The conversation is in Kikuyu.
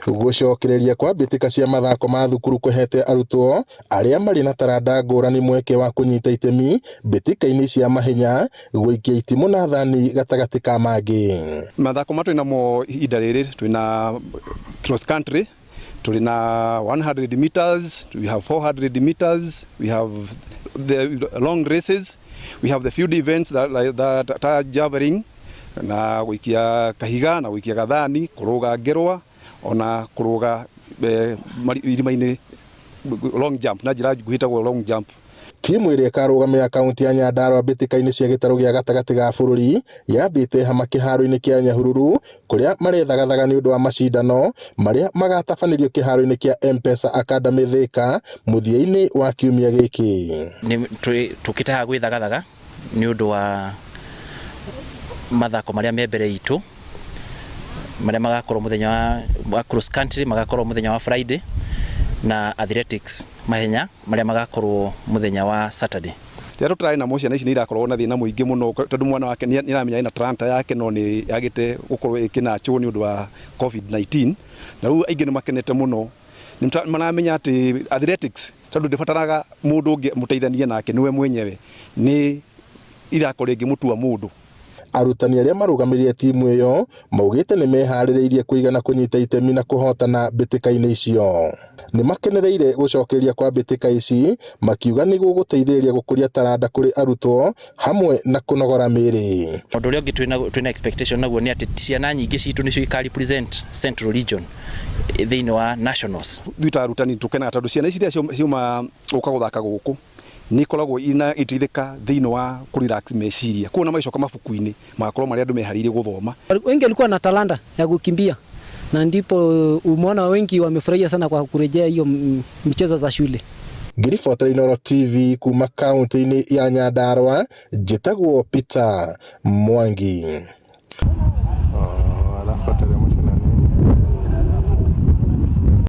Gũcokereria kwa mbĩtĩka cia mathako ma thukuru kũhete arutwo arĩa marĩ na taranda ngũrani mweke wa kũnyita itemi mbĩtĩka-inĩ cia mahenya, gũikia itimũ na thani gatagatĩ ka mangĩ. Mathako ma twĩnamo ihinda rĩrĩ twĩna cross country, tũrĩ na 100 meters, we have 400 meters, we have the long races, we have the field events that, like that, ta javelin na gũikia kahiga na gũikia gathani, kũrũga ngerwa ona kũrũga irima-inĩ, long jump na njĩra nguhĩ ĩtagwo long jump. Timu ĩrĩa ĩkarũgamĩrĩra kaunti ya Nyandarua mbĩtĩka-inĩ cia gĩtarũ gĩa gatagatĩ ga bũrũri yambĩte hama kĩharo-inĩ kĩa Nyahururu kũrĩa marethagathaga nĩ ũndũ wa macindano marĩa magatabanĩrio kĩharo-inĩ kĩa M-Pesa Academy Thika mũthia-inĩ wa kiumia gĩkĩ. Tũkĩte haha gwĩthagathaga nĩ ũndũ wa mathako marĩa me mbere itũ marĩa magakorwo mũthenya wa cross country, magakorwo mũthenya wa Friday, na athletics mahenya marĩa magakorwo mũthenya wa Saturday. Rĩrĩa tũtarĩ namo, ciana ici nĩ irakorwo na thĩna mũingĩ mũno, tondũ mwana wake nĩ aramenya ena talanta yake no nĩ yagĩte gũkorwo ĩkĩnachwo nĩ ũndũ wa COVID-19. Na rĩu aingĩ nĩ makenete mũno, nĩ maramenya atĩ athletics, tondũ ndĩbataraga mũndũ ũngĩ mũteithanie nake, nĩwe mwenyewe, nĩ ithako rĩngĩmũtua mũndũ. Arutani arĩa marũgamĩrĩire timu ĩyo maugĩte nĩ meharĩrĩirie kũigana kũnyita itemi na kũhotana mbĩtĩka-inĩ icio. Nĩ makenereire gũcokereria kwa mbĩtĩka ici, makiuga nĩ gũgũteithĩrĩria gũkũria taranda kũrĩ arutwo hamwe na kũnogora mĩĩrĩ. Ũndũ ũrĩa ũngĩ twĩna expectation naguo nĩ atĩ ciana nyingĩ citũ nĩcio ika represent Central Region thĩinĩ wa nationals. Ithuĩ ta arutani tũkenaga tondũ ciana ici iria ciuma gũka gũthaka gũkũ nĩ ikoragwo ina iteithĩka thĩinĩ wa kũ relax meciria, koguo na magĩcoka mabuku-inĩ magakorwo marĩ andũ meharĩirie gũthoma. Wengi walikuwa na talanta ya kukimbia na ndipo umeona wengi wamefurahia sana kwa kurejea hiyo michezo za shule. Ngĩribotera Inooro TV kuma kaunti-inĩ ya Nyandarua, njĩtagwo Peter Mwangi. Alafu ateremshe na nini?